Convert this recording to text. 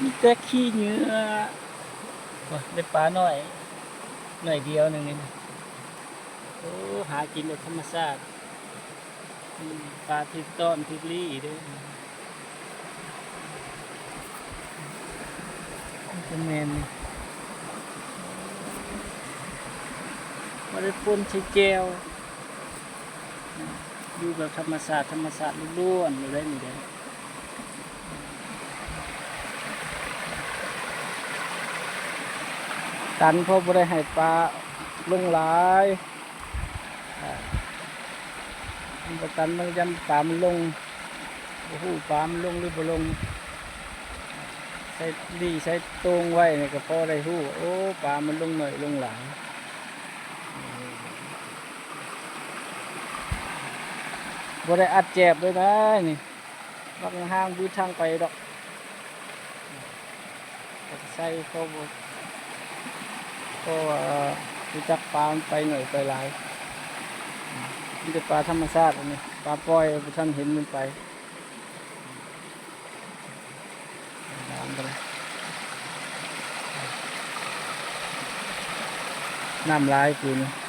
ມີແຕ່ຂີ້ເຫຍື້ອ. ໂອ້ຍ ໄດ້ປານ້ອຍ ໜ້ອຍດຽວໜຶ່ງນີ້. ໂອ້ ຫາກິນແບບທຳມະຊາດ. ອືມ ປາຖືກຕ້ອນຖືກລີ້ເດ້. ມັນກໍແມ່ນນີ້ ບໍ່ໄດ້ປົນໃສ່ແຈ່ວ. ອືມ ຢູ່ແບບທຳມະຊາດ ທຳມະຊາດລ້ວນໆ ຢູ່ໄດ້ນີ້ເດ້. ຕັນ ເພາະບໍ່ໄດ້ໃຫ້ປາລົງຫຼາຍ. ອ່າ ມັນບໍ່ຕັນ ມັນຢ້ານປາມັນລົງ ບໍ່ຮູ້ປາມັນລົງຫຼືບໍ່ລົງ. ໃສ່ລີ້ໃສ່ໂຕ່ງໄວ້ນີ້ກໍພໍໄດ້ຮູ້ ໂອ້ ປາມັນລົງໜ້ອຍລົງຫຼາຍ. ບໍ່ໄດ້ອັດແຈບເລີຍນະນີ້. ບັກຫ້າງບືດທາງໄປດອກ ໃສ່ ເພາະວ່າ ເພາະວ່າຮູ້ຈັກປາມັນໄປໜ້ອຍໄປຫຼາຍ. ມີແຕ່ປາທຳມະຊາດອັນນີ້ ປາປ່ອຍບໍ່ທັນເຫັນມັນໄປ. ນ້ຳຫຼາຍປີນີ້.